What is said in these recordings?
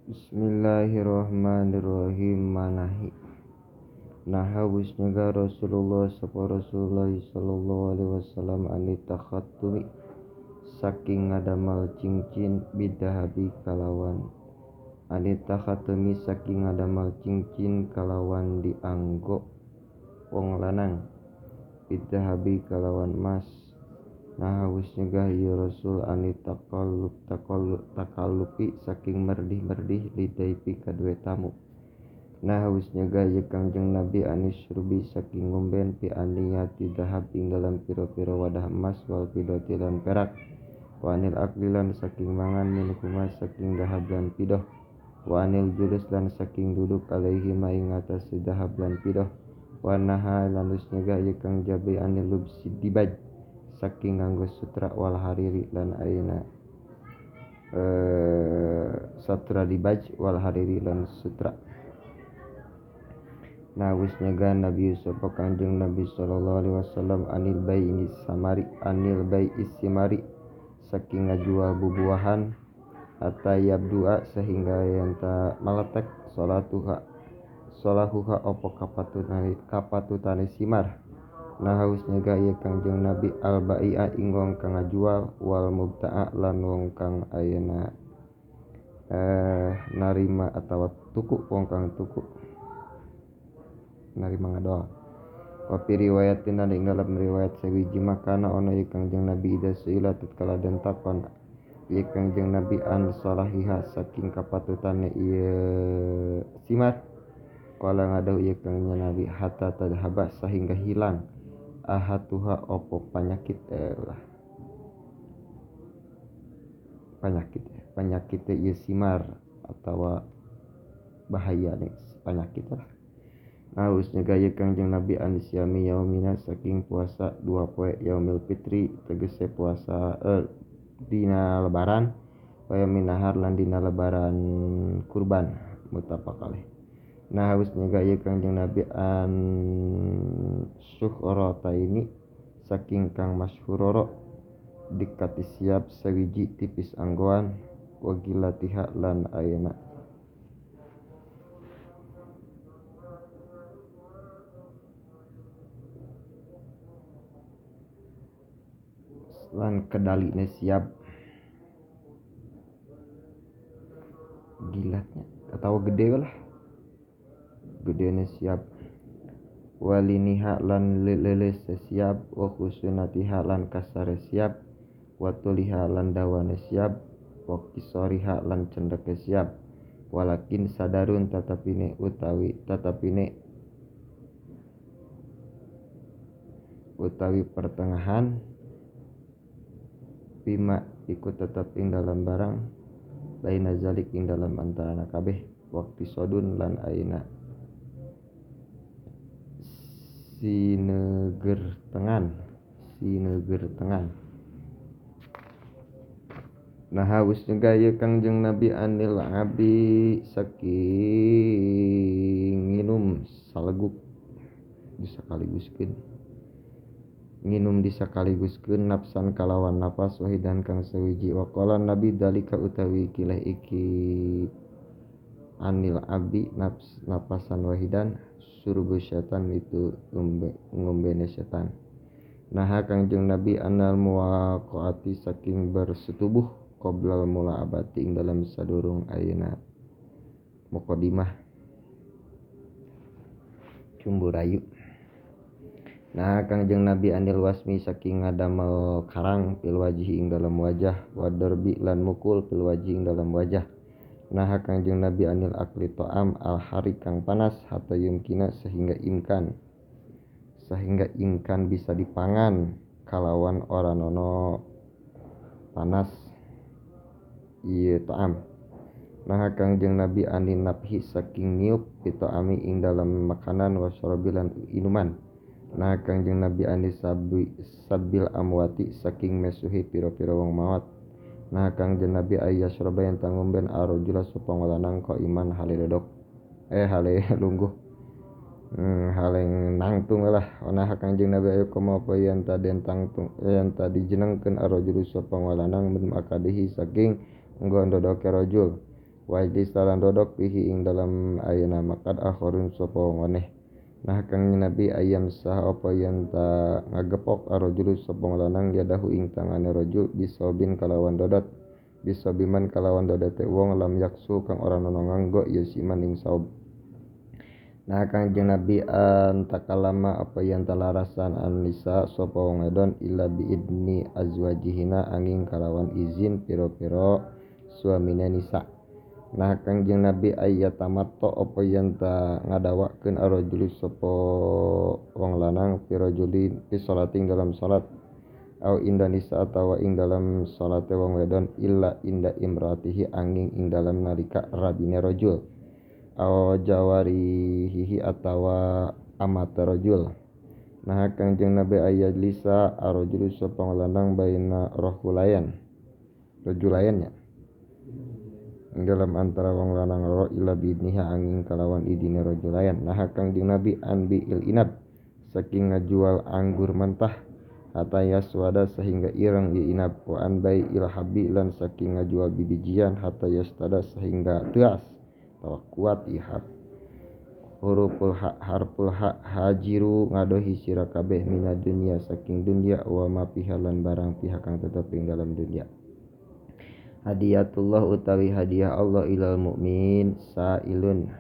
Bismillahirrahmanirrahim. Manahi naha wis nyegah Rasulullah sapa Rasulullah sallallahu alaihi wasallam ani takhattumi saking ngadamal cincin bidahabi kalawan ani takhattumi saking ngadamal cincin kalawan dianggo wong lanang bidahabi kalawan emas. Nah wis nyegah ya Rasul ani takallub takallupi saking merdih-merdih lidaipi kadue tamu. Nah wis nyegah ya Kangjeng Nabi ani syurbi saking ngomben fi aniyati dahab ing dalam pira-pira wadah emas wal fidati lan perak. Wa anil akli lan saking mangan minhuma saking dahab lan fidah. Wa anil julus lan saking duduk alaihi ma ing atase dahab lan fidah. Wa naha lan wis nyegah ya Kang Jabi anil lubsi dibaj saking nganggo sutra wal hariri lan ayeuna satra dibaj wal hariri lan sutra. Nah wis nyegah Nabi sapa Kangjeng Nabi sallallahu alaihi wasallam anil bai'i samari anil bai'i simari saking ngajual bubuahan hatta yabdua sehingga yen ta maletek salatuha salahuha apa kapatutane simar. Nah wis nyegah ieu Kangjeng Nabi al bai'a ing wong kang ngajual wal mubta'a lan wong kang ayeuna narima atawa tuku wong kang tuku narima ngadol. Wa fi riwayatin lan ing dalem riwayat sawiji makana ana ieu Kangjeng Nabi ida suila tatkala den takon ieu Kangjeng Nabi an salahiha saking kapatutane ieu simar. Qala ngadau ieu Kangjeng Nabi hatta tadhaba sehingga hilang ahatuha opo penyakit lah penyakit ieu simar atawa bahaya nih penyakit lah. Nah wis nyegah ieu Kangjeng Nabi an siami yaumina saking puasa dua poe yaumil fitri tegese puasa dina lebaran wa yaumin nahar lan dina lebaran kurban muttafaq alaih. Nah wis nyegah ieu Kangjeng Nabi an syuhrataini saking kang masyhuroro dikati siap sawiji tipis anggoan wa gilatiha lan ayeuna lan kedaline siap gilatnya atau gede lah gedene siap waliniha lan leleles siap wa khusunatiha lan kasare siap wa tuliha lan dawane siap wa kisoriha lan cendeke siap walakin sadarun tatapine utawi tatapine utawi pertengahan bima iku tetep ing dalam barang baina zalik ing dalam antarana kabeh waktu sodun lan aina sineger tengan. Nah wis nyegah ieu Kangjeng Nabi anil abi saking nginum saleguk disakaliguskeun nginum disakaliguskeun nafsan kalawan napas wahidan kang sawiji. Waqala Nabi dalika utawi kileh iki anil abi nafs napasan wahidan surbu setan itu ngombene setan. Nah Kangjeng Nabi anal muwaqati saking bersetubuh qoblal mulaabati ing dalam sadurung ayeuna mukadimah cumbu rayu. Nah Kangjeng Nabi anil wasmi saking ngadamel karang fil wajhi ing dalam wajah wa darbi lan mukul fil wajhi ing dalam wajah. Nah Kangjeng Nabi anil akli ta'am al hari kang panas hatta yumkina sehingga imkan bisa dipangan kalawan ora nono panas ieu ta'am. Nah Kangjeng Nabi anil nafhi saking niup pita'ami ing dalam makanan wa syarabi lan inuman. Nah Kangjeng Nabi anil sabil amwati saking mesuhi pira-pira wong mawat. Nah Kangjeng Nabi ayyasroba yang tangumben arojula sapa lanang ko iman hale dodok hale lungguh hale nangtung lah. Nah Kangjeng Nabi ayo komo apa yang tadi tangtung yang tadi jenengkeun arojulu sapa lanang min akadihi saking nggon dodoke rajul. Wajlis lan dodok pihi ing dalam ayana makad akhorun sapa wong aneh. Nah Kangjeng Nabi ayam sah apa yen ta ngagepok arrajulu sapa lanang yadahu ing tangane rajul bisaubin kalawan dodot bisabiman kalawan dodote wong lam yaksu kang ora ana nganggo ya siman ing saub. Nah Kangjeng Nabi antakalama apa yen talarasan an-nisa sapa wong wedon illa biidni azwajihina angin kalawan izin pira-pira suamine nisa. Nah Kangjeng Nabi ayatamatto apa yen ta ngadawakeun arrajulu sapa wong lanang pirajuli fi salatin dalam salat au inda nisa atawa ing dalam salate wong wedon illa inda imratihi angin ing dalam nalika rabine rajul au jawarihi atawa amate rajul. Nah Kangjeng Nabi ayajlisa arrajulu sapa wong lanang baina rajulayan rajulayan nya ing dalam antara wong lanang loro illa biidniha angin kalawan idine rajulayan. Nah Kangjeng Nabi an bi'il inab saking ngajual anggur mentah hatta yaswada sehingga ireng ieu inab wa an bai'il habi lan saking ngajual bibijian hatta yastada sehingga teas atawa kuat ihab. Huruful ha harful ha hajiru ngadohi sira kabeh mina dunya saking dunya wa ma fiha lan barang pihak kang tetep ing dalam dunya. Hadiyatullah utawi hadiah Allah ilal mukmin sailun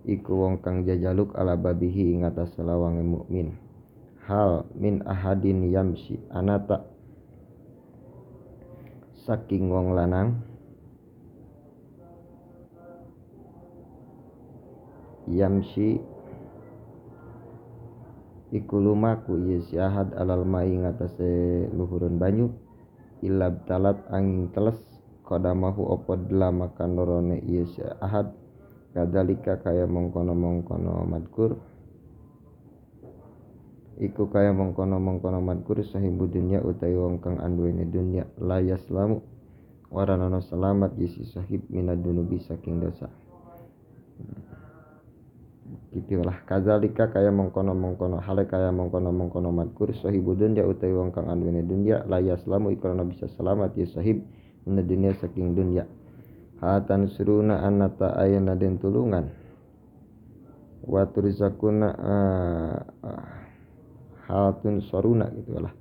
iku wong kang jajaluk ala babihi ing atas lawange mukmin. Hal min ahadin yamsi anata saking wong lanang yamsi iku lumaku ieu si ahad alal mai ing atase luhureun banyu ilab talat angin teles qadamahu apa dlamakan lorone ieu si ahad kadalika kaya mongkono-mongkono madkur iku kaya mongkono-mongkono madkur sahibu dunya utawi wong kang anduweni dunya la yaslamu ora ana selamat ieu si sahib minad dunubi saking dosa. Kitulah kadzalika kaya mongkono-mongkono hale kaya mongkono-mongkono madkur sahibu dunya utawi wong kang anduweni dunya la yaslamu iku ora bisa selamat ya sahib minad dunya saking dunya. Hatan suruna anata ayana den tulungan wa turzakuna hatun soruna gitulah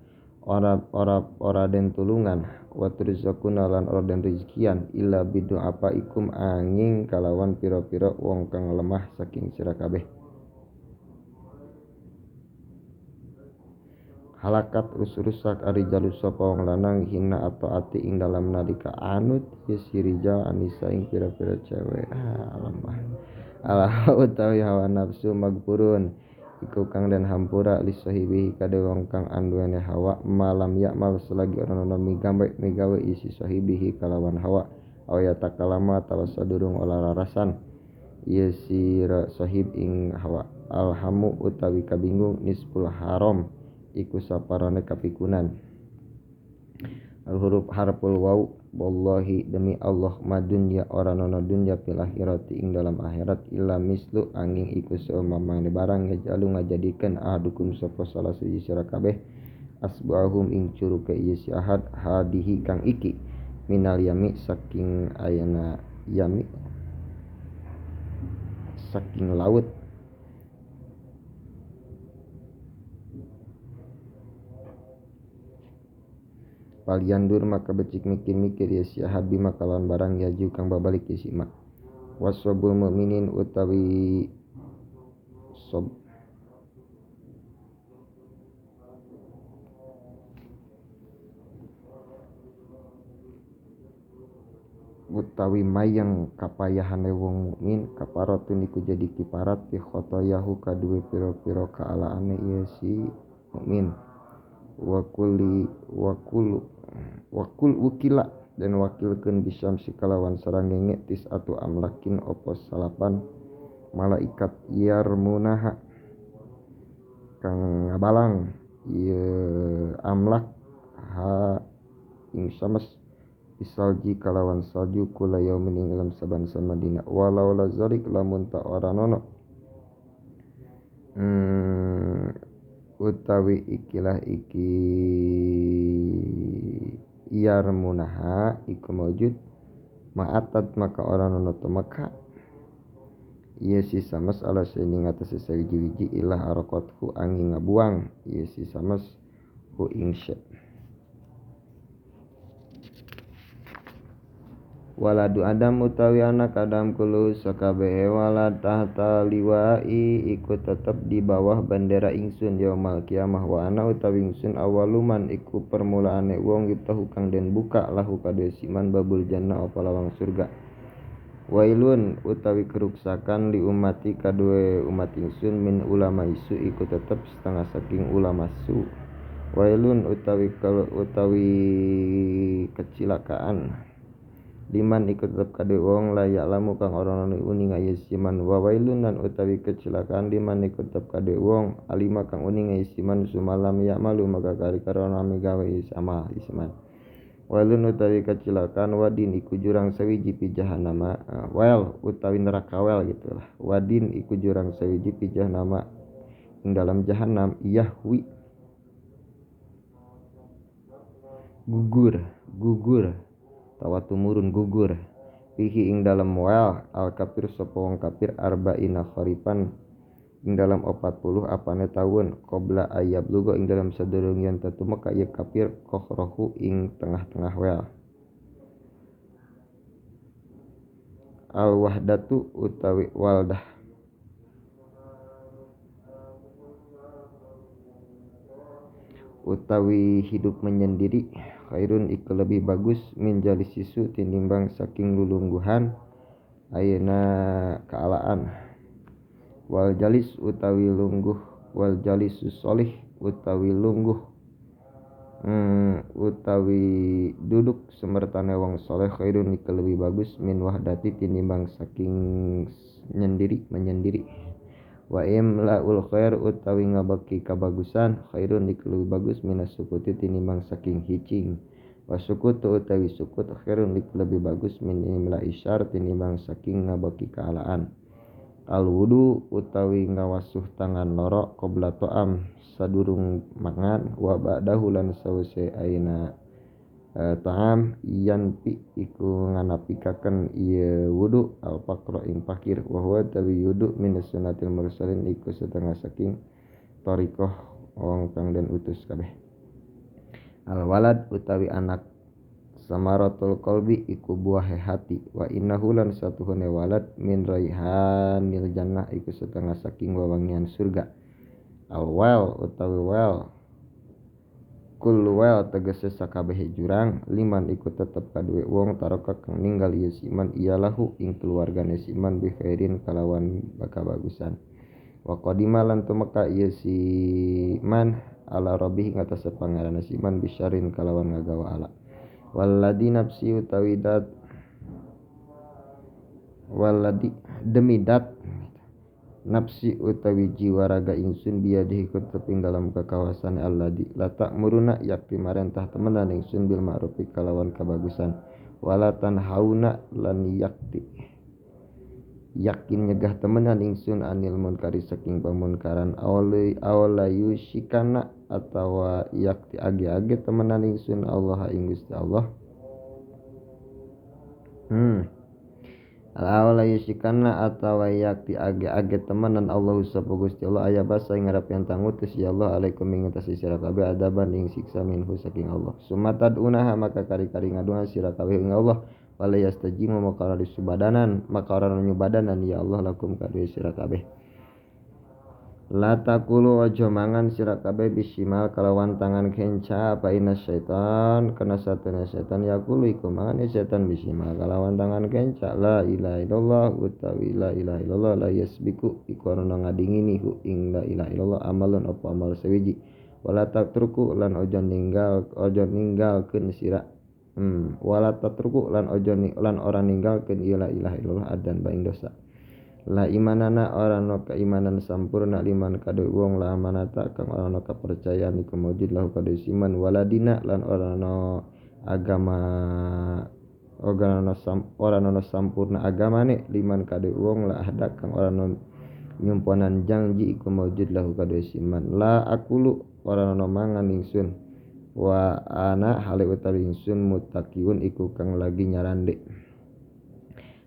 ora ora ora den tulungan wa turzakuna lan ora den rezekian illa bidu'apa ikum angin kalawan pira-pira wong kang lemah saking sira kabeh. Halakat rusak arijalu sapa wong lanang hina atau ati ing dalam nalika anut ya si rijal anisa ing pira-pira cewek. Lemah ala utawi hawa nafsu magpurun iku kang den hampura li sahibihi kade wong kang anduwene hawa malam yakmal selagi ora ana migawe isi sahibihi kalawan hawa aw yatakalama atawa sadurung olah rarasan ieu si sahib ing hawa. Alhamu utawi kabingung nisful haram iku saparane kapikunan. Al huruf harful waw wallahi demi Allah madunya ora ana dunya fil akhirati ing dalam akhirat illa mislu angin iku seumpamane barang yajalu ngajadikeun ahadukum sapa salah siji sira kabeh asbahum ing curuke ieu si ahad hadihi kang iki minal yami saking ayana yami saking laut. Paliandur maka becik mikir-mikir ya si ahad bima kalawan barang yaju kang babalik ya si ma. Wasabul mukminin utawi sob utawi mayang kapayahane wong mukmin kaparatun iku jadi kiparat fi khotoyahu kaduwe pira-pira kaalaane ieu si mukmin. Wakuli wakulu wakul wukila dan wakilkeun bisyamsi kalawan sarangenge tis'atu amlakin opo salapan malaikat yarmunaha kang ngabalang ieu amlak ha ing sames bisalji kalawan salju kula yaumin ing dalam saban-saban dina walau la zalik lamun ta ora nono utawi ikilah iki yarmunaha iku maujud Ma'atat maka ora ana tumeka ieu si sames ala saini ngatasi sawiji-wiji ilah araqathu angin ngabuang ieu si sames hu ing syai. Waladu Adam utawi anak Adam kulu sakabehe walad tahta liwai iku tetep di bawah bendera ingsun yaumal kiamah wa ana utawi ingsun awaluman iku permulaane wong yutahu kang den buka lahu kadue siman babul jannah apa lawang surga. Wailun utawi keruksakan li umati kadue umat ingsun min ulama isu iku tetep setengah saking ulama su. Wailun utawi utawi kecilakaan liman iku tetep kadue wong layak lamu kang ora ana uninga ieu siman wa wailun lan utawi kecilakaan liman iku tetep kadue wong alima kang uninga ieu siman sumalam ya malu maka kari-kari ora migawe sama isman. Wailun utawi kecilakaan wadin iku jurang sawiji pi jahannama wail utawi neraka wel gitulah wadin iku jurang sawiji pi jahannama ing dalam jahannam yahwi gugur gugur tawa tumurun gugur fihi ing dalam wal al kafir sapa wong kafir arba'ina kharifan ing dalam 40 apane taun qabla ayabluga ing dalam sadurunge yen tumeka ieu kafir kokhrohu ing tengah-tengah wel. Al wahdatu utawi waldah utawi hidup menyendiri khairun iku lebih bagus min jalisisu tinimbang saking lulungguhan ayeuna kaalaan. Wal jalis utawi lungguh wal jalisus solih utawi lungguh utawi duduk semertane wong soleh khairun iku lebih bagus min wahdati tinimbang saking nyendiri menyendiri. Wa imlaul khair utawi ngabeki kabagusan khairun iku leuwih bagus minas sukuti tinimbang saking hicing. Wa sukutu utawi sukut khairun iku lebih bagus min imla isyar tinimbang saking ngabeki kaalaan. Al wudu utawi ngawasuh tangan loro qabla ta'am sadurung mangan wa ba'dahu lan sawise aina ta'am yanpi iku nganapikaken ieu wudu al faqra ing fakir wa huwa tawi wudu min sunnatil mursalin iku setengah saking thariqah wong kang den utus kabeh. Al walad utawi anak samaratul qalbi iku buah hati wa innahu lan satuhune walad min raihanil jannah iku setengah saking wewangian surga. Al wal utawi wal kullu wal tegese sakabehe jurang liman iku tetep kaduwe wong taraka kang ninggal ieu siman iyalahu ing keluargane siman bi khairin kalawan bakabagusan. Wa qadima lan tumeka ieu siman ala rabbih ngatasé pangerane siman bisyarin kalawan ngagawa ala. Waladi nafsi utawi dat waladi demi dat nafsi utawi jiwa raga ingsun biadihi tetep ing dalam kekawasan alladzi la ta'muruna yakti marentah temenan ingsun bil ma'rufi kalawan kabagusan wala tanhauna lan yakti yakin nyegah temenan ingsun anil munkari saking pamunkaran awla yushikana atawa yakti age-age temenan ingsun Allah ing Gusti Allah. Awla yushikana atawa yakti age-age temenan Allahu sapa Gusti Allah aya basa ing ngarep yen tangutus ya Allah alaikum ing atase sira kabeh adaban ing siksa minhu saking Allah. Sumatad unaha maka kari-kari ngadua sira kabeh ing Allah wala yastajimu maka ora disubadanan maka ora nyubadanan ya Allah lakum kadue sira kabeh. La taqulu aja mangan sira kabeh bisimal kalawan tangan kenca apa inna syaitan kana satuna syaitan yaqulu iku mangan syaitan bisimal kalawan tangan kenca. La ilaha illallah utawi la ilaha illallah la yasbiku iku ana ngadingini hu ing la ilaha illallah amalun apa amal sewiji wala tatruku lan aja ninggalkeun sira wala tatruku lan aja lan ora ninggalkeun la ilaha illallah adan baing dosa. La imanana ora ana keimanan sampurna liman kadue wong la amanata kang ora ana kepercayaan iku maujud lahu kadue siman waladina lan ora ana agama ora ana sampurna agamane liman kadue wong la ahda kang ora ana nyumponan janji iku maujud lahu kadue siman. La akulu ora ana mangan ingsun wa ana hale utawi ingsun mutakiun iku kang lagi nyarande.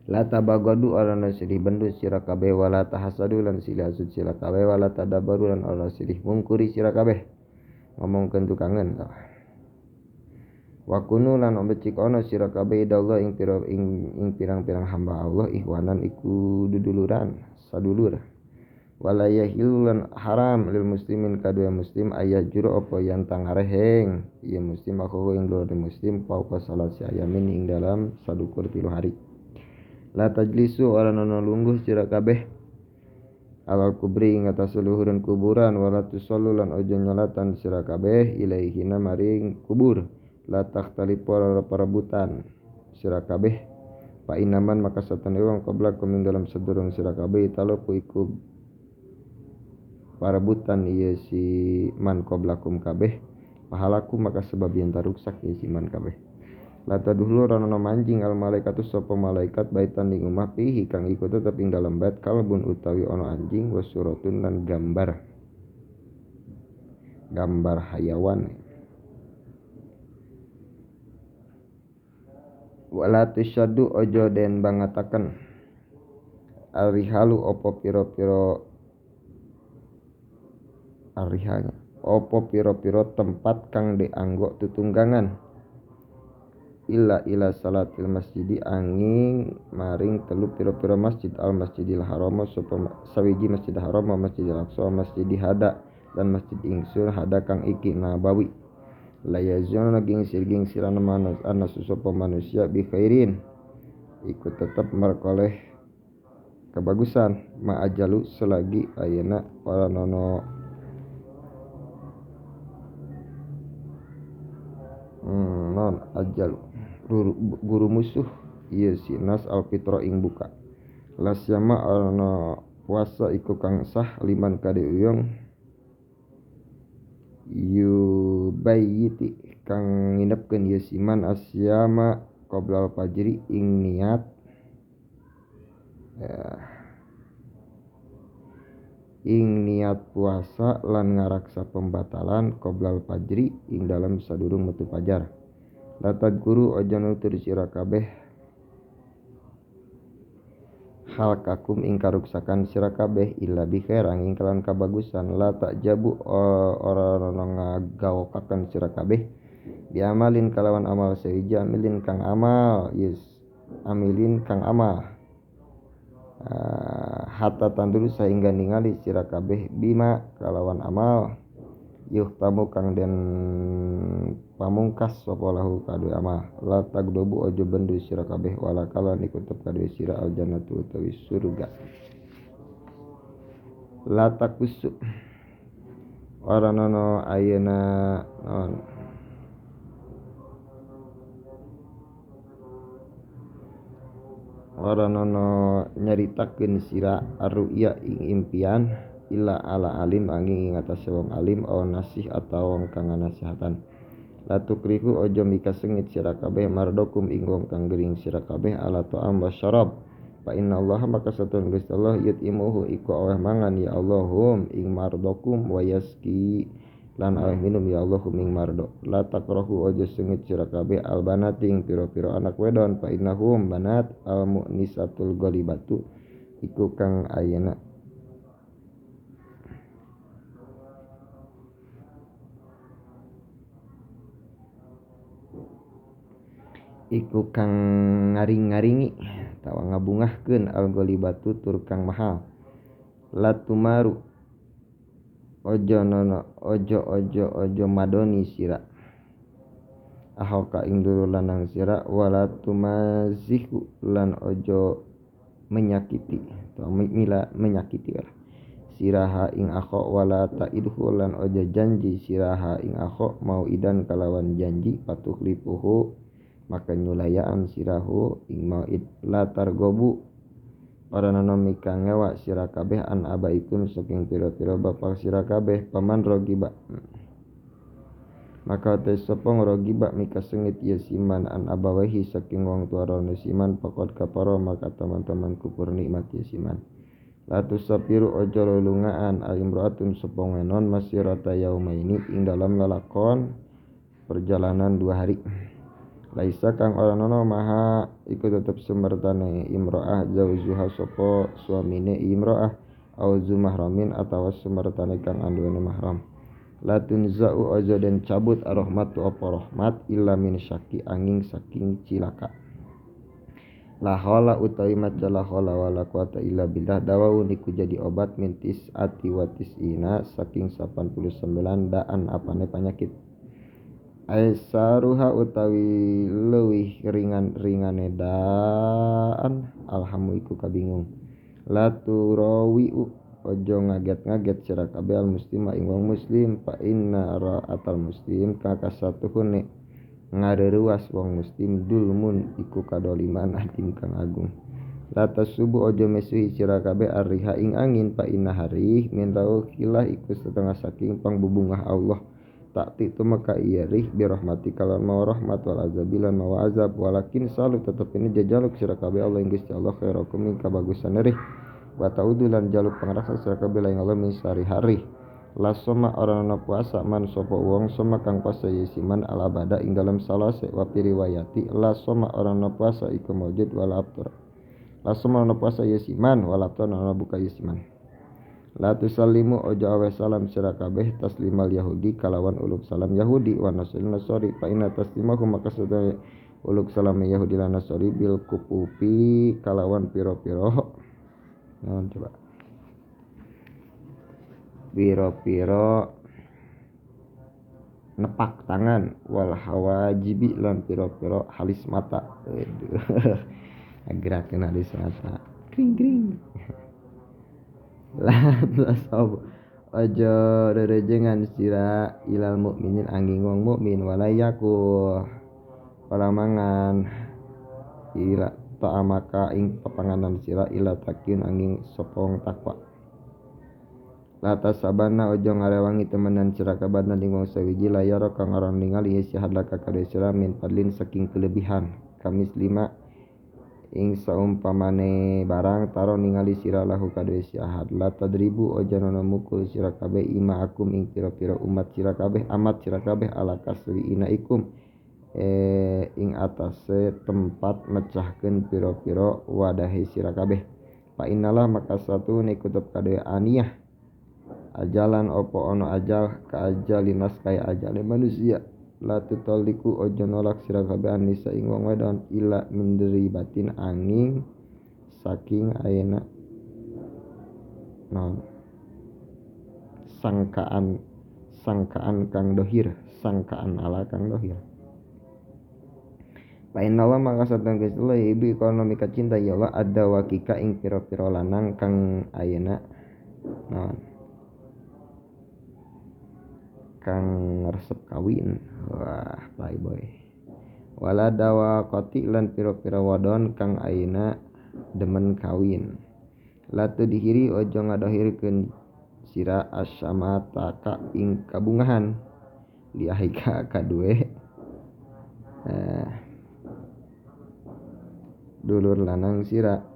La tabagadu ora silih bendu sira kabeh wala tahasadu lan silih hasud sira kabeh wala tadabaru lan ora silih mungkuri sira kabeh. Ngomongkeun tukangeun tah. Wa kunu lan becik ana sira kabeh idallah ing pira ing pirang-pirang hamba Allah ihwanan iku duduluran sadulur. Wala yahilu lan haram lil muslimin kadue muslim ayah juru apa yang tangareheng ieu muslim aku ing dulur muslim fauqa salasi ayamin ing dalam sadukur 3 hari. La tajlisu ora nono lungguh sira kabeh alal kubri ing atas luhureun kuburan wala tusallu lan ojo nyolatan sira kabeh ilaihina maring kubur. La takhtalifu ora perebutan sira kabeh fa inaman maka satane wong qablakum ing dalam sadurung sira kabeh taloku iku parebutan ieu si man qablakum kabeh pahalaku maka sebab yen taruksak ieu si man kabeh. La tadhulu ranono manjing al malaikatu sapa malaikat baitan ing omah pihi kang iku tetep ing dalem bait kalbun utawi ana anjing wasuratun lan gambar gambar hayawan. Wala tusyadu ojo den bangataken arihalu opo piro-piro arihalnya opo piro-piro tempat kang dianggo tutunggangan illa ila salatil masjidi angin maring telu piro-piro masjid al masjidil haram sapa sawiji masjid haram masjidil aqsa masjid hada dan masjid ingsun hada kang iki nabawi. La yazuna gingsir-gingsiran anas sapa manusia bi khairin iku tetep merkoleh kebagusan ma'ajalu selagi ayeuna ora nono non ajalu guru musuh ieu si nas alfitra ing buka. Lasyama ana puasa iku kang sah liman kade uyung yubayiti kang nginepkeun ieu si man asyama qoblal fajri ing niat ing niat puasa lan ngaraksa pembatalan qoblal fajri ing dalam sadurung metu fajar. La tadkuru aja nutur sira kabeh hal kakum ing karuksakan sira kabeh illa bi khair angin kalawan kabagusan. La takjabu ora ana ngagawokaken sira kabeh bi amalin kalawan amal sawiji amilin kang amal yes amilin kang amal hatta tanduru sehingga ningali sira kabeh bima kalawan amal yuhtamu kang den pamungkas sapa lahu kadue amal. La tagdobu ojo bendu sira kabeh wala kalan iku tetep kadue sira al jannatu utawi surga. La takusu ora nono ayeuna non ora nono nyaritakeun sira arruya ing impian illa ala alim angin ing atase wong alim aw nasih atawa wong kang nasihatan. La tukrihu ojo mika sengit sira kabeh mardokum ing wong kang gering sira kabeh ala ta'am wa syarab fa innallaha maka satun Gusti Allah yutimuhu iku aweh mangan ya Allahum ing mardokum wa yaski lan aweh minum ya Allahum ing mardo. La takrahu ojo sengit sira kabeh al banati ing pira-pira anak wedon fa innahum banat al mu'nisatul ghalibatu iku kang ayeuna iku kang ngaring-ngaringi tawa ngabungahkeun al-ghalibatu tur kang mahal. La tumaru ojo nono ojo ojo ojo madoni sira ahoka ing dulur lanang sira wala tumazihu lan ojo menyakiti atau mila menyakiti lah siraha ing akho wala ta'idhu lan ojo janji siraha ing akho mau idan kalawan janji patuh lipuhu maka nyulayaan sirahu ing mauid. La targobu ora nono mika ngewa sira kabeh an abaikum saking pira-pira bapak sira kabeh paman rogiba maka te sapa rogiba mika sengit ieu siman an abawahi saking wong tua rono siman pakot kaparo maka teman-teman kupur nikmat ieu siman. La tusafiru ojo lolungaan al imro'atun sapa wenon masirata yaumaini ing dalam lalakon perjalanan 2 hari. Laisa kang ora ana maha iku tetep sumertane imro'ah zaujuha sapa suamine imro'ah au zu mahramin atawa sumertane kang anduwene mahram. La tunza'u aja den cabut arrahmatu apa rahmat illa min syaki angin saking cilaka. La haula utawi maca la haula wala quwata illa billah dawaun iku jadi obat min tis'ati wa tis'ina saking 89 daan apane penyakit. Aisaruha utawi leuwih ringan-ringane daan alhamu iku kabingung. La turawiu ojo ngaget-ngaget sira kabeh al muslima ing wong muslim fa inna ra'atal muslim kakasatuhune ngareuwas wong muslim dulmun iku kadoliman hakim kang agung. La tasubu ojo mesuhi sira kabeh arriha ing angin fa inna harih min rauhillah iku setengah saking pangbubungah Allah. Takti tumeka iya rih birahmati kalan mau rahmat wal azabilan mau azab walakin salu tetep ini jajaluk sira kabeh Allah ing Gusti Allah khairakum ing kabagusan rih wa ta'udu lan jaluk pangrasa sira kabeh ing Allah min sari hari. La soma ora ana puasa man sapa wong soma kang puasa yesiman al abada ing dalem salase wa riwayati la soma ora ana puasa iku maujud wala abtur. La soma ana puasa yesiman wala abtur ana buka yesiman. La tusallimu ojo awe salam sira kabeh taslimal yahudi kalawan uluk salam yahudi wa nasrani fa inna taslimahu maka sadaya uluk salam yahudi lan nasrani bil kupupi kalawan piro-piro. Nah, coba piro-piro nepak tangan wal hawajibi lan piro-piro halis mata. Aduh. Gerakan halis mata. Kring kring. La tasab aja rerejengan sira ilal mukminin angin wong mukmin walayaku ora mangan ila ta'amaka ing pepanganan sira ila takin angin sapa wong takwa. La tasabana ojo ngarewangi temenan sira kabadan ing wong sawiji layara kang ora ningali sihat laka kade sira min fadlin saking kelebihan kamis lima ing saumpamane barang taro ningali sira lahu kadue si ahad. La tadribu ojo nono mukul sira kabeh ima akum ing pira-pira umat sira kabeh amat sira kabeh ala kasri inaikum ing atase tempat mecahkeun pira-pira wadahe sira kabeh. Fa innalah maka satu nikutep kadue aniyah ajalan opo ono ajal ka ajalinas kaya ajale manusia. La tutaliku ojo nolak sira kabeh anisa ing wong wedon ila mindri batin angin saking ayeuna non sangkaan sangkaan kang dohir sangkaan ala kang dohir. Fa inna Allah maka satang Gusti Allah ibu ekonomi cinta ya Allah ada wakika ing pira-pira lanang kang ayeuna non kang resep kawin. Wah playboy. Wala dawaqati lan pira-pira wadon kang ayeuna demen kawin. La tudhiri ojo ngadohirkeun sira asyamataka ing kabungahan li ahika kadue dulur lanang sira.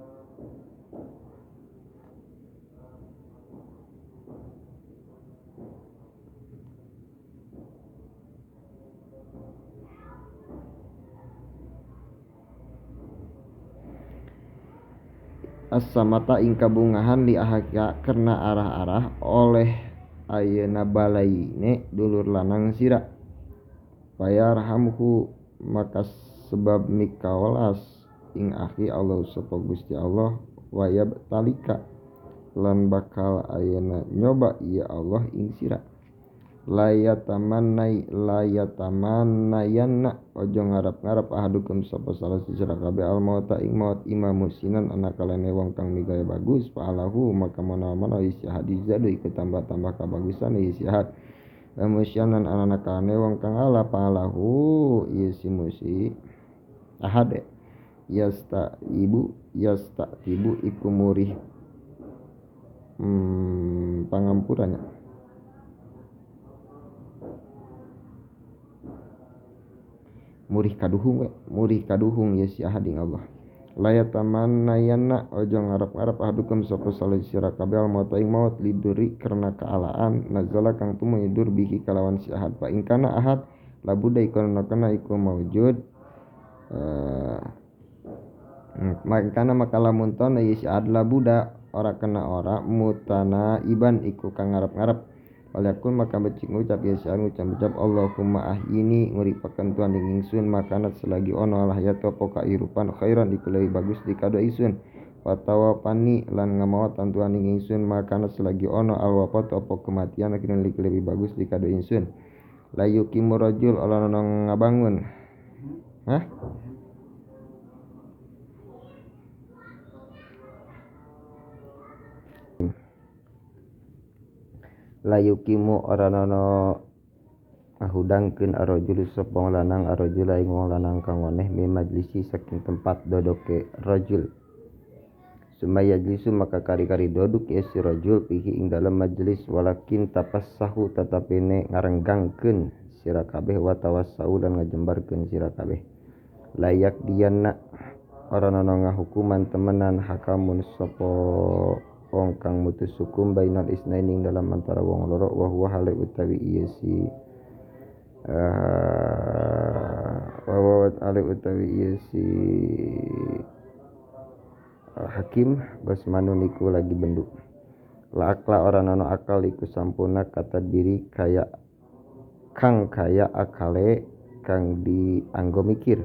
As-samata ing kabungahan li ahaka karena arah-arah oleh ayeuna balaine dulur lanang sira. Fayarhamhu maka sebab mikawelas ing akhi Allah sapa Gusti Allah wayab talika lan bakal ayeuna nyoba ieu Allah ing sira. Layatamanai layatamannayanna ojo ngarep-ngarep ahadukum sapa salah siji sira kabeh al mauta ing maut ima musinan ana kalane wong kang migawe bagus fa'alahu maka mana-mana isi hadizadu iku tambah-tambah kabagusan isi had musyanan ana kalane wong kang ala fa'alahu isi musi ahad yasta ibu yasta tibu iku murih pangampurannya. Murih kaduhung we, murih kaduhung ye si ahad ing Allah. La yatamannayanna ojo ngarep-ngarep ahadukum sapa saleh sira kabeh al maut ing maut liduri karena kaalaan nazala kang tumuyidur bihi kalawan si ahad. Fa in kana ahad labuda iku kana iku maujud Makana maka lamun tono ye si adla budak ora kena ora mutana iban iku kang ngarep-ngarep. Walakun maka becik ngucap ya si ngucap Allahumma ahyini nguripaken Tuhan ing ingsun makanat selagi ono al hayat apa kairupan khairan iku leuwih bagus dikado ingsun. Watawafani lan ngamawatan Tuhan ing ingsun makanat selagi ono al wafat apa kematian iku leuwih bagus dikado ingsun. La yuqimu rajul ala ono ngabangun. Hah? La yuqimu ora ana ngahudangkeun arrajul sapa wong lanang arrajula ing wong lanang kang weneh mi majlisi saking tempat dodoke rajul. Sumaya jlisu maka kari-kari doduk ya si rajul pihi ing dalem majlis walakin tapassahu tatapene ngarenggangkeun sira kabeh wa tawassau lan ngajembarkeun sira kabeh. Layak dianna ora ana ngahukuman temenan hakamun sapa wong kang mutus hukum bainal isnaini ing dalam antara wong loro wa huwa hale utawi ieu si wa huwa hale utawi ieu si hakim basmanun iku lagi bendu. La akla ora ana akal iku sampurna kata diri kaya kang kaya akale kang dianggo mikir.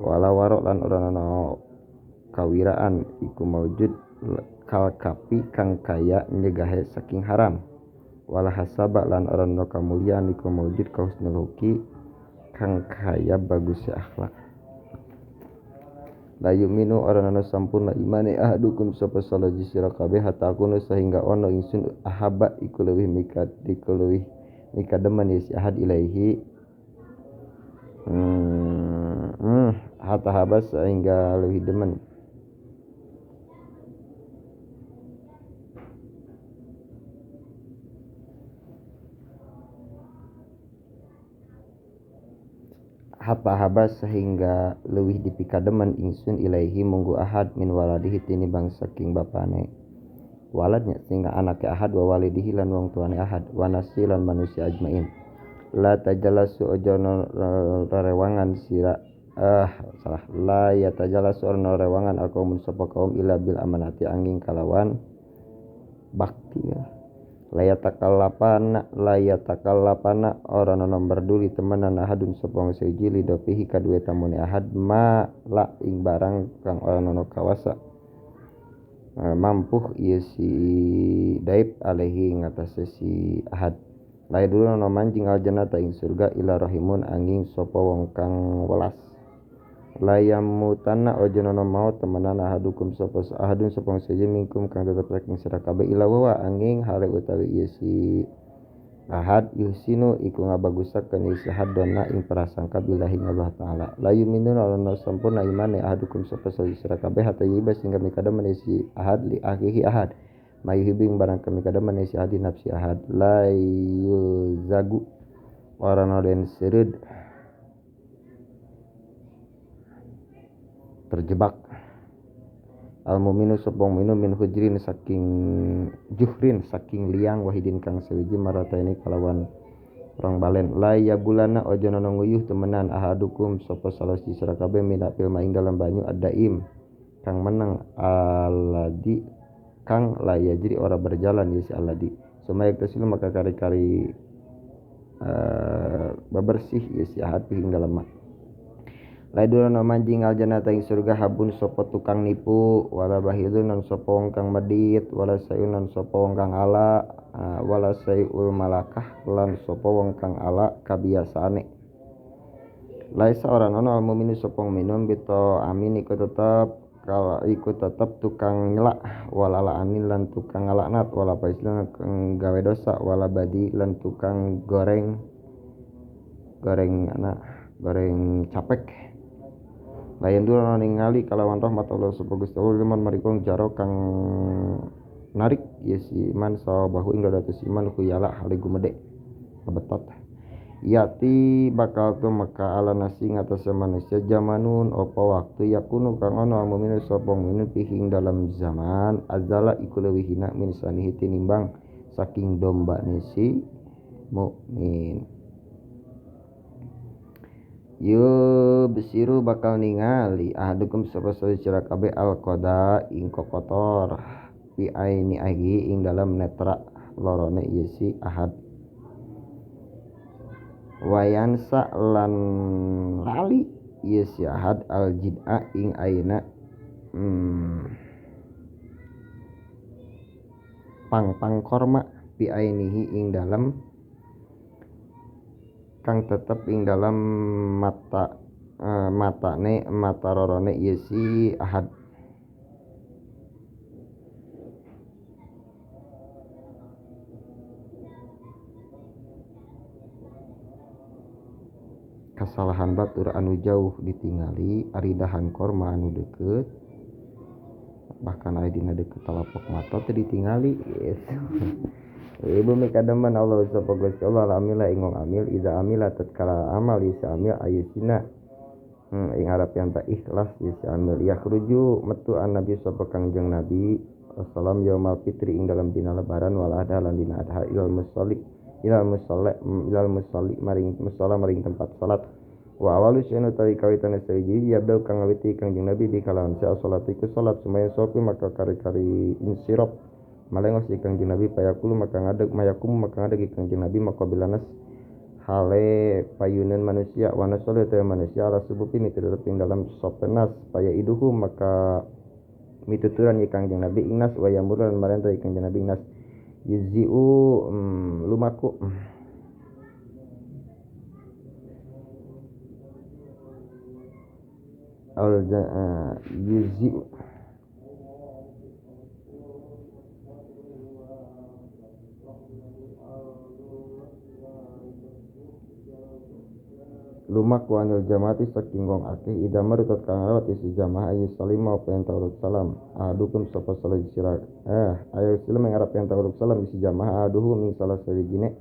Wala warok lan ora ana kawiraan iku maujud kalkapi kang kaya nyegahe saking haram. Wala hasaba lan ora ana kamulyaan iku maujud ka husnul huki kang kaya baguse akhlak. La yu'minu ora ana sampurna imane ahadukum sapa salaji sira kabeh hatta akunu sehingga ana ingsun ahaba iku leuwih mikat iku leuwih mikademen ye si ahad ilaihi hatta haba sehingga leuwih demen hatta haba sehingga leuwih dipikademen ingsun ilaihi munggu ahad min waladihi tinimbang saking bapane waladnya sehingga anake ahad wa walidihi lan wong tuane ahad wa nasi lan manusia ajmain. La tajalasu ojo rewangan sira salah la yatajalasu ono rewangan akaum sapa kaum illa bil amanati angin kalawan bakti ya. La yatakallapana ora ana berduli temenan ahadun sapa wong siji lidopihi kaduwe tamune ahad ma la ing barang kang ora ana kawasa mampuh ieu si daib alaihi ngatasé si ahad. La yaduluna manjing aljannata ing surga ila rahimun angin sapa wong kang welas. La yamutanna ojo ana maut temenan ahadukum sapa ahadun sapa wong siji minkum kang tetep saking sira kabeh ila wa angin hale utawi ieu si ahad yuhsinu iku ngabagusakeun ieu si ahad dona ing prasangka billahi Allah taala. La yu'minuna ana sampurna imane ahadukum sapa sira kabeh hatta yuba sehingga mikademen ieu si ahad li akhihi ahad mayuhibing barang kami kademen ieu si ahad nafsi ahad. La yuzagu ora ana den seureud terjebak al mukminu sapa mukminu min hujrin saking juhrin saking liang wahidin kang sawiji marataini kalawan rong balen. La yabulana ojo ana nguyuh temenan ahadukum sapa salah siji sira kabeh minapil maing dalam banyu adaim kang menang aladi kang la yajri ora berjalan ya si aladi sumayak tasilu maka kari-kari bebersih ya si ahad ing dalam mak. La durana manjing aljannata ing surga habun sapa tukang nipu wala bahilun lan sapa wong kang medhit wala sayun lan sapa wong kang ala wala sayul malakah lan sapa wong kang ala kabiasaane. Laisa ora ana al mukminu sapa minum bito amin iku tetep kala iku tetep tukang nyelak wala laanin lan tukang ngalaknat wala paislan kang gawe dosa wala badi lan tukang goreng goreng anak goreng capek. Layan dulu ningali kalawan rahmat Allah sapa Gusti Allah liman marikong jaro kang narik ye si iman sawabahu ing dadatus iman khuyala hale gumede kabetot yati bakal tumeka ala nasi ngatasé manusia jamanun apa waktu yakunu kang ana mukmin sapa mukmin fihi ing dalam zaman azala iku leuwih hina min sanihi tinimbang saking dombane si mukmin. Yubsiru bakal ningali ahadukum sapa sira kabeh al-qada ing kokotor fi aini ahi ing dalam netra lorone ieu si ahad. Wayansa lan lali ieu si ahad al-jid'a ing aina pang-pang korma fi ainihi ing dalam kang tetep ing dalam mata matane mata rorone ieu si ahad. Kasalahan batur anu jauh ditingali ari dahan korma anu deukeut bahkan aya dina deukeut talapok mata teu ditingali gitu. Ibu mikademen Allah sapa Gusti Allah amila ing wong amil iza amila tatkala amal ieu amil ayusina ing harap yang tak ikhlas ieu amil yakhruju metu an nabi sapa Kangjeng Nabi sallam yaumal fitri ing dalam dina lebaran wal adha lan dina adha ilal musalli ilal musalli maring musala maring tempat salat wa awalu syai'un utawi kawitane sawiji yabda kang ngawiti Kangjeng Nabi bi kalawan sa salat iku salat sumaya sopi maka kari-kari insirop malengos Kangjeng Nabi payakulu maka ngadeg mayakum maka ngadeg Kangjeng Nabi maka bilanas hale payunan manusia wana salat manusia ala subuhi mitutur ing dalam sopenas paya iduhu maka mituturan Kangjeng Nabi ingnas wa yamuru lan marentah Kangjeng Nabi ingnas yuzi'u lumaku al yuzi'u lumaku anil jamaati saking wong akeh ida marut kang lewat isi jamaah ayu salima apa yang tauruk salam adukum sapa salah sira ayu salim ngarep yang tauruk salam isi jamaah aduhum ing salah sawijine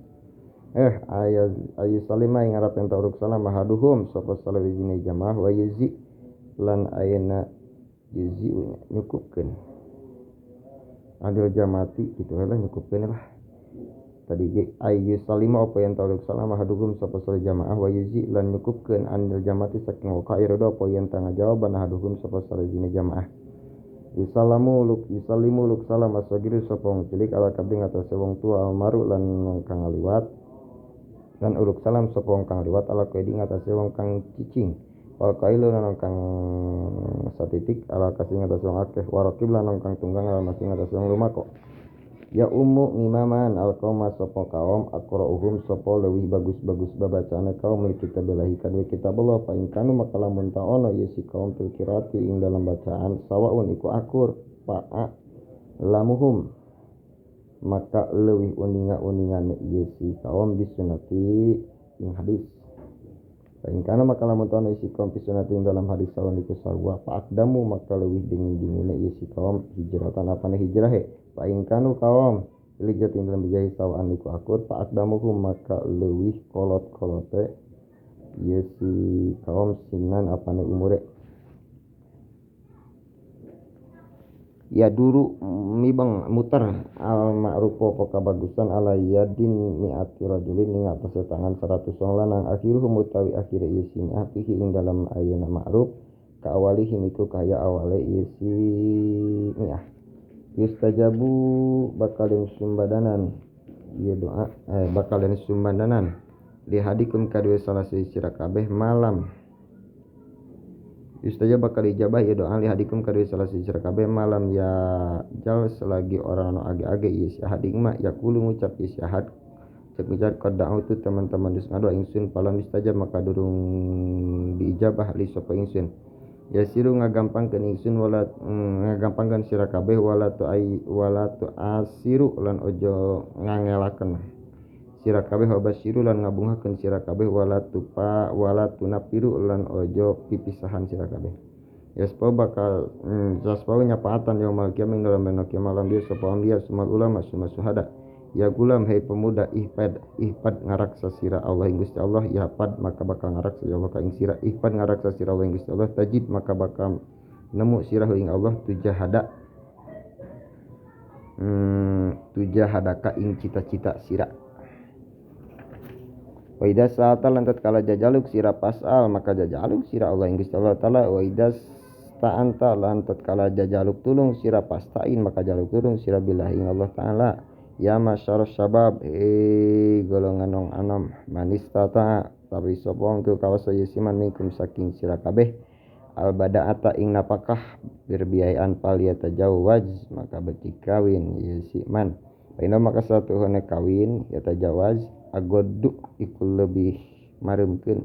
ayu salima ing ngarep yang tauruk salam aduhum sapa salah wijine jamaah wa yuzi lan ayana yuzi nyukupkeun anil jamaati kitu lah nyukupkeun lah tadi ge ayu salima apa yang tauluk salam ahaduhum sapa salah jamaah wa yuzi lan nyukupkeun anil jamaati saking waka irada apa yang tanga jawaban ahaduhum sapa salah jine jamaah yusallamu luk yusallimu luk salam asagiru sapa wong cilik ala kabeh ngatasé wong tua almaru lan wong kang liwat lan uluk salam sapa wong kang liwat ala kaidi ngatasé wong kang cicing wal kailu lan wong kang satitik ala kasih ngatasé wong akeh waraqib lan wong kang tunggang ala masing ngatasé wong lumako. Ya ummu ngimaman alqauma sapa kaum aqra'uhum sapa leuwih bagus-bagus babacane kaum li kitabillahi kadue kitab Allah fa in kanu maka lamun ta ono ieu si kaum fil qiraati ing dalam bacaan sawaun iku akur fa'a lamuhum maka leuwih uninga-uningane ieu si kaum bisunati ing hadis fa in kanu maka lamun ta ono ieu si kaum bisunati ing dalam hadis sawaun iku sarua fa aqdamu maka leuwih dingin-dingine ieu si kaum hijratan apane hijrahe fa in kanu kaum lijat ing dalam bijahi sawaan iku akur fa aqdamuhum maka leuwih kolot-kolote ieu si kaum sinan apane umure ya duru mibeng muter al ma'rufu apa kabagusan ala yadin mi'ati rajulin ing atase tangan 100 wong lanang akhiruhum utawi akhire ieu si mi'atihi ing dalam ayeuna ma'ruf ka awalihim iku kaya awale ieu si mi'ah yustajabu bakalin sumbadanan ieu doa bakalin sumbadanan lihadikum kadue salah siji sira kabeh malam yustajab bakal ijabah ieu doa lihadikum kadue salah siji sira kabeh malam ya jal selagi orang anu age-age ieu si ahad ma yaqulu ngucap ieu si ahad cek ngucap qad da'utu teman-teman geus ngadoa ingsun falam yustajab maka durung diijabah li sapa ingsun yasiru ngagampangkeun ingsun wala ngagampangkeun sira kabeh wala tu ai wala tu asiru lan ojo ngangelakeun sira kabeh wabasyiru lan ngabungahkeun sira kabeh wala tupa wala tunapiru lan ojo pipisahan sira kabeh yaspa bakal yaspa nyapaatan yaumul qiyamah ing dalam dina kiamat malam dia sapa anbiya sumal ulama suma suhada ya gulam hei pemuda ihpad ihpad ngaraksa sira Allah ing Gusti Allah yahpad maka bakal ngaraksa ya Allah ka ing sira ihpad ngaraksa sira Allah ing Gusti Allah tajid maka bakal nemu sira ing Allah tujahada tujahadaka ing cita-cita sira. Wa idza sa'ata lan tatkala jajaluk sira pasal maka jajaluk sira Allah ing Gusti Allah taala. Wa idza sta'anta lan tatkala jajaluk tulung sira pastain maka jaluk tulung sira billahi ing Allah taala. Ya masyar syabab golongan wong anom manistata tapi sapa wong kawasa yesiman minkum saking sira kabeh al bada'ata ing napakah berbiayaan falyatajawaz maka becik kawin yesiman. Paino maka satuhune kawin yatajawaz agoddu iku lebih maremkeun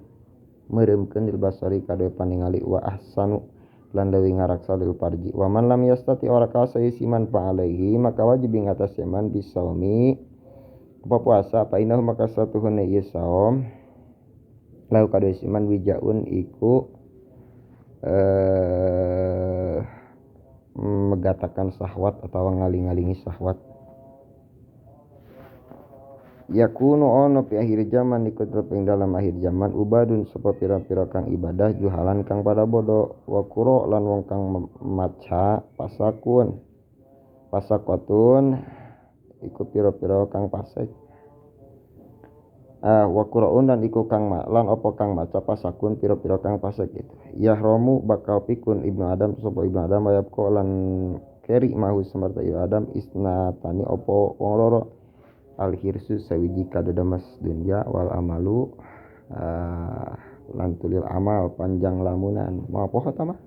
meureumkeun lil basari kadue paningali wa ahsanu lan leuwih ngaraksa lil farji. Wa man lam yastati ora kawasa yesiman fa alaihi maka wajib ing atase man bisaumi apa puasa. Fa innahu maka satuhune ieu saum lahu kadue siman wijaun iku megatakan sahwat atau ngaling-ngalingi sahwat. Yakunu ono fi akhir zaman iku tetep ing dalam akhir zaman ubadun sapa pira-pira kang ibadah juhalan kang pada bodoh wa qura lan wong kang maca pasakun pasakotun iku pira-pira kang pasek wa quraun lan iku kang lan apa kang maca pasakun pira-pira kang pasek gitu. Yahromu bakal pikun Ibnu Adam sapa Ibnu Adam wayabqa lan keri mahu samarta Ibnu Adam isnatani apa wong loro al hirsu sawiji kadedemes dunya wal amalu lan tulil amal panjang lamunan mau apa ta mah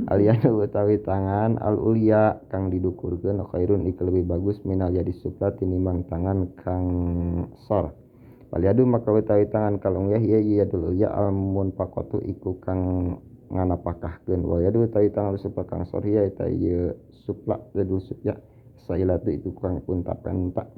aliyanu utawi tangan al ulia kang didukurkeun khairun iku lebih bagus minal yadi sufla tinimbang tangan kang sor. Waliadu maka utawi tangan kalung ya hiya yadul ulia al munfaqatu iku kang nganapakahkeun wa yadu utawi tangan sufla kang sor hiya eta ieu sufla yadul sufya sailatu itu kang punta-penta.